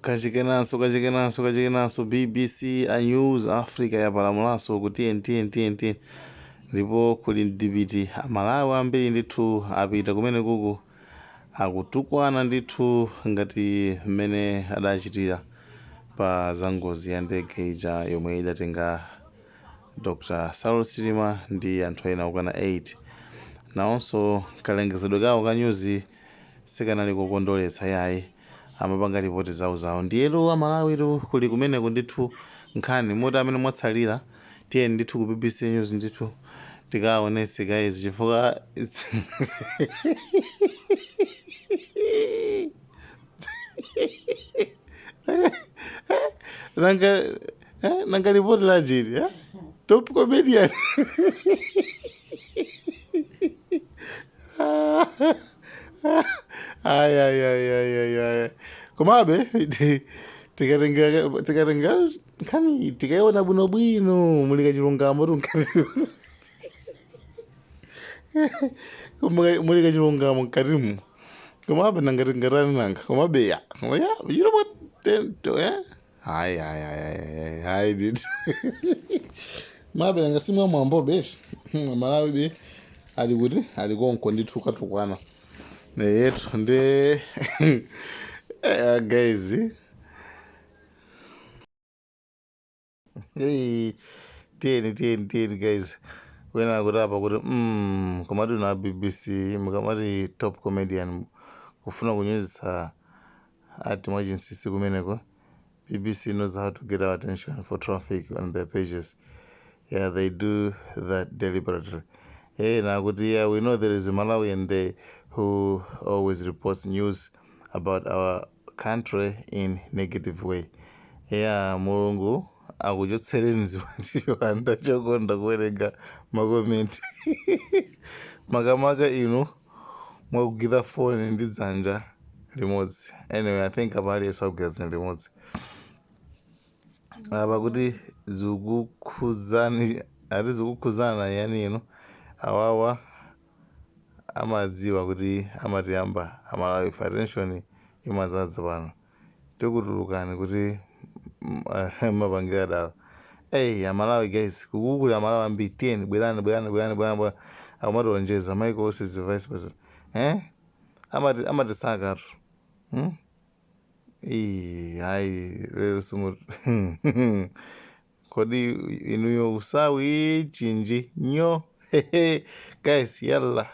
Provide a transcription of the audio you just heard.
Kachikenanso, kachikenanso, kachikenanso, BBC a News Africa yapalamulanso kuti tiyeni, tiyeni, tiyeni, tiyeni. Ndipo kuli mdipiti, Amalawi ambiri ndithu apita kumene kuku akutukwana ndithu ngati mmene adachitira pa za ngozi ya ndege ija yomwe idatenga Dr. Saulos Chilima ndi anthu ena okwana 8. Nawonso kalengezedwe kawo ka nyuzi sikanali kokondweretsa yayi, amapanga ripoti zawozawo. Ndiyetu Amalawitu kuli kumeneko ndithu nkhani moti amene mwatsalira tiyeni ndithu ku BBC News ndithu tikaonetse guys chifukwa nanga nanga ripoti lanji ili, eh? Top comedian. Ayi, ayi, ayi, ayi, ayi, ayi. Komabe tikatenga nkhani tikaiona bwinobwino muli kachilungamo tu mkati, muli kachilungamo mkatimu. Komabe nanga tingatani nanga? Komabe ya ya, you know what, then, eh? Hayi, hayi, hayi, hayi, hayi ndithu. Mabe nanga simwamwambo besi Malawi be ali kuti ali konko ndithu katukwana yetu ndi guys. Hey, tiyeni, tiyeni, tiyeni guys. Wena akuti apa kuti komatu na BBC mukamati top comedian kufuna kunyozesa ati mwachinsinsi kumeneko. BBC knows how to get our attention for traffic on their pages. Yeah, they do that deliberately. Hey, now kuti yeah, we know there is a Malawian there who always reports news about our country in negative way. Yeah, Mulungu akuchotsereni ziwanda chokonda kuwerenga makomenti, makamaka inu mwakugwira foni ndi dzanja limodzi. Anyway, I think apa aliyense akugwira dzanja limodzi. Apa kuti zikukhuzani, ati zikukhuzana yani inu awawa amadziwa kuti amatiyamba Amalawi ife attention imadzadza pano tikutulukani kuti mapangira dala. Hey, Amalawi guys, kukukuli Amalawi ambiri. Tiyeni, bwerani, bwerani, bwerani, bwerani, bwerani. Akumatilonjeza Michael Usi is the vice president, eh? Amatisakatu, Ii, hayi lero simu kodi inuyo usawi chinji nyo. Guys, yalla.